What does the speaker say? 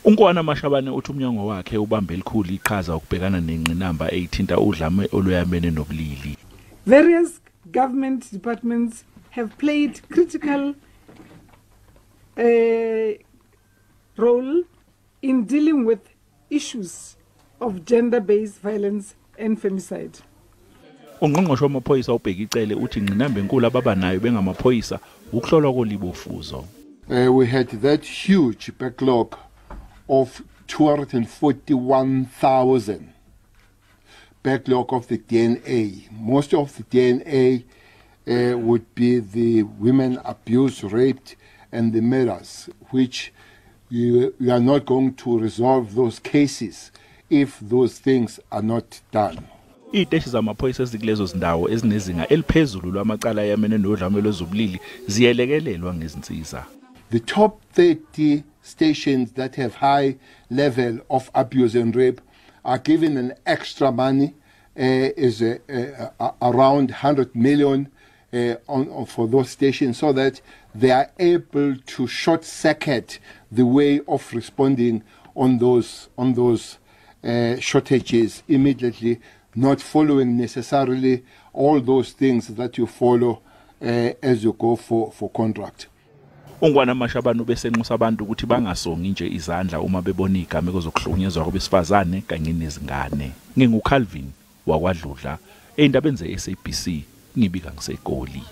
UNkwana Mashabane uthi umnyango wakhe ubambe elikhulu iqhaza ukubhekana nengqinamba eyithinta udlame oluyamene nobulili. Various government departments have played critical role in dealing with issues of gender-based violence and femicide. Ungqongqoshe wamaphoyisa uBheki Cele uthi ingqinamba enkulu ababanayo bengamaphoyisa ukuhlolwa kolibofuzo. We had that huge backlog of 241,000 backlog of the DNA. Most of the DNA would be the women abused, raped, and the murders, which you are not going to resolve those cases if those things are not done. Iy'teshi zamaphoyisa ezikulezo zindawo ezinezinga eliphezulu lwamacala ayamene nodlame lwezobulili ziyelekelelwa ngezinsiza. The top 30 stations that have high level of abuse and rape are given an extra money, is around 100 million for those stations, so that they are able to short circuit the way of responding on those shortages immediately, not following necessarily all those things that you follow as you go for contract. UNkwana Mashabane ubesenxusa abantu ukuthi bangasongi nje izandla uma bebona izigameko zokuhlukunyezwa kwabesifazane kanye nezingane. NginguCalvin wakwaDludla, ey'ndabeni ze-SABC, ngibika ngiseGoli.